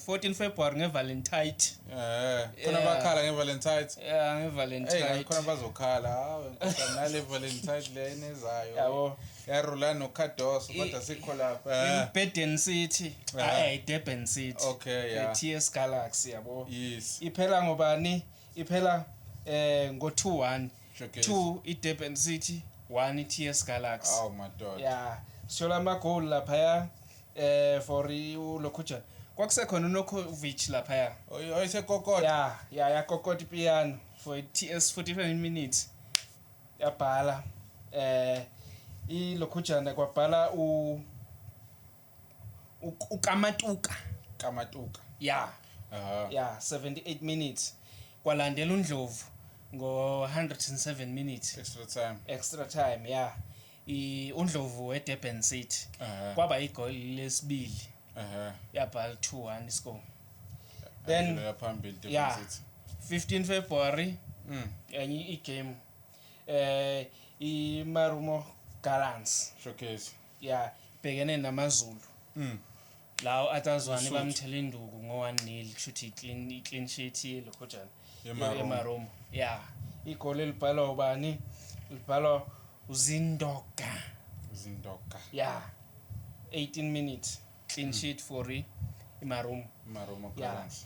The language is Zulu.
14 February ngeValentine. Khona bakhala ngeValentine. Yeah, Hey, ngeValentine. khona bazokhala. Hawe, nkosi nale Valentine le enezayo. Yabo. Yarula noCardoso kodwa sikho lapha. Durban City. Ah, Durban City. Okay, yeah. TS Galaxy, yabo. Iphela ngobani? Iphela ngo 2-1. Showcase. 2 iDurban City, 1 iTS Galaxy. Awu madoda. Yeah, sithola amagoli laphaya for uLokhujana. Kwakusekhona uNokovic laphaya. Oyisekokota. Yeah, yakokota ipiano for TS 45 minutes. Yabhala iLokhujana kwabhala u uKamatuka. Kamatuka. Yeah. Aha. Yeah, 78 minutes. Kwalandela uNdlovu ngo 107 minutes. Extra time. Extra time, yeah. UNdlovu weDurban City. Kwaba igoli lesibili. Yabhala 2-1 score. Then Then phambili Durban City. 15 February enye igame iMarumo Gallants. Showcase. Yeah, ibhekene namaZulu. Lawo atazwane Usuthu. bamthela induku ngo-1-0, kusho ukuthi i-clean sheet yelokhojana YeMarumo. yeMarumo. Yeah, igoli elibhalwa ubani? Libhalwa uZindoga. Zindoga. Yeah, 18 minutes clean sheet for iMarumo. Marumo Yeah. Gallants.